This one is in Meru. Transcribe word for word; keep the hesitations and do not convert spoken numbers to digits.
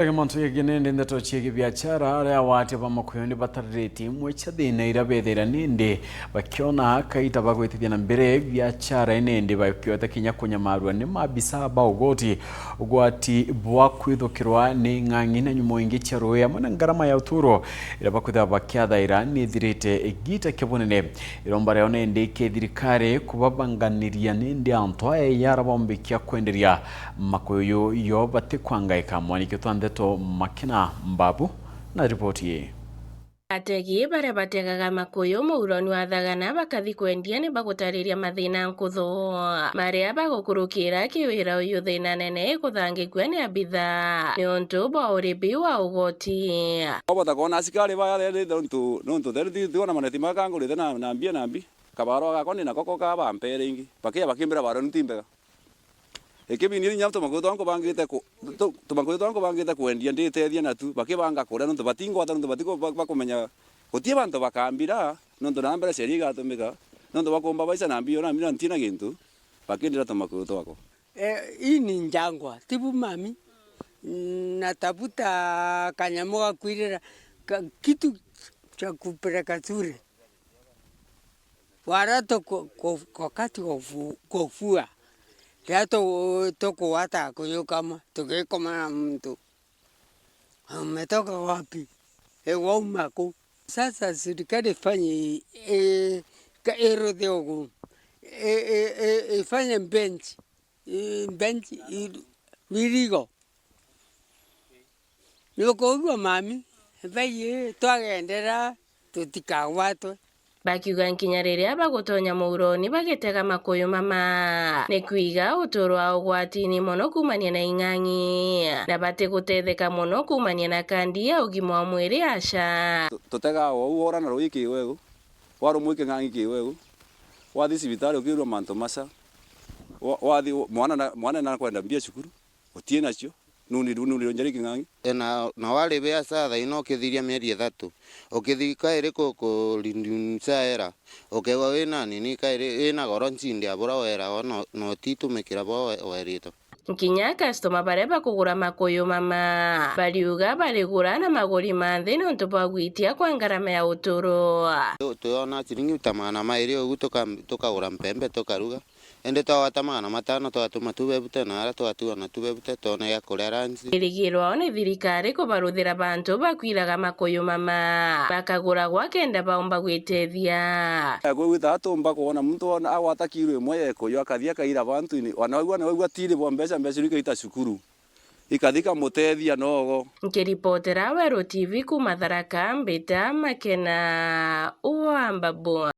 Reke mantu jegie nindi ndeto ciegi biachara, aria agwati ba Makuyu ni batariritie imwe cia thina iria bethaira nindi bakiona kaita ba gwitithia na mbere biachara, nindi bakiota kinya kunyamarua ni maabisa ba ugoti. Ugwati bwa kwithukirwa ni ng'ang'i na nyumo ingi cia rui amwe na ngarama ya uturo iria bakwithirwa bakiathaira ni ithirite igita kia bunene. Iromba riao nindi ki thirikari kubabanganiria nindi antu aya yara bombikia kwenderia Makuyu yo batikwangaika. Mwaniki twa ndeto Makena Mbabu na riboti ii. Ategi baria bategaga Makuyu muuroni wa Thagana bakathi kwendia ni bagutariria mathina nkuthu. Maria bagukurukira kiwira uyu thina nene ikuthangikua ni abitha niuntu bwa uribi wa ugoti. Wabota kwona asikari baya theri nontu, nontu theri ti, tiona maneti makangurite na, na mbia na mbi. Kabaro gakwa ni nako ko ka bampere ingi. Bakia bakimbira baro ni timbega. Ikibindi inya tumakuyu twa nkubangite ku-, tu-, tumakuyu twa nkubangite kwendia nditethia natu, bakibanga kuria nontu batingwata nontu batiku-, ba-, bakumenya guti bantu bakambira, nontu na mbere sheria igatumika, nontu bakumba baisa na mbio na mbio ntina gintu, bakindira tumakuyu twakwa. Eh, hii ni njangwa, tibu mami. Natafuta kanyamu ga kuirira, ka-, kitu cha kupeleka shule. Wara tuku-, ku-, wakati wa kufu-, kufua, riria tu-, tukugwata kuyu kamwe, tugikoma na muntu. Umetoka wapi? E, wauma ku? Sasa serikali ifanye i-, i-, ka-, iruthe ugu. I-, i-, i-, ifanye bench. I-, bench i-, wirigo. Nukuigua mami? Baiye, twagendera, tutikagwatwe. Bakiuga nkinya riria bagutonya muuroni bagitega makuyu mama, ni kwiga uturo wa ugwatini mono kuumania na ing'ang'i, na batigutetheka mono kuumania na kandi ya ugima wa mwiri, aca. Tu-, tutegaa ou wora na ruuji kiwegu, warumwa i king'ang'i kiwegu, wathi cibitari ukirua mantu maca, wa-, wathi mwana na, mwana nakwenda mbia cukuru, utii nacio, nuni, nuni njari king'ang'i. E, na, na wari biacara thaino ukithiria mieri ithatu, ukithi kairi ku-, ku-, reduce era, ukegwa wina nini kairi, wina goro ncindi ya bura wera, o no, no utitumikira bo we-, weritwe. Nkinya customer baria bakugura makuyu mama, bariuga barigura na maguri ma nthi niuntu bwa gwitia kwa ngarama ya uturo. Tu-, tuyona ciringi ta magana mairi ugu tuka-, tukagura mpembe tukaruga. Indi twagwata magana matano, twatuma tu bebute, na aria twatua na tu bebute, twone gia kuria ranci. Irigirwa ni thirikari kubaruthira bantu bakwiraga makuyu mama, bakaguragwa kenda baumba gwitethia. Kwigwita atumba kwona muntu wona agwata kiro imwe ya ikuyu, akathi akaira bantu ini, wana waigua, na waigua tiri bwa mbeca, mbeca iria ikaita cukuru, ikathi ikamutethia nogo. Nkiripotera Weru T V kuuma Tharaka, mbita Makena wa Mbabu.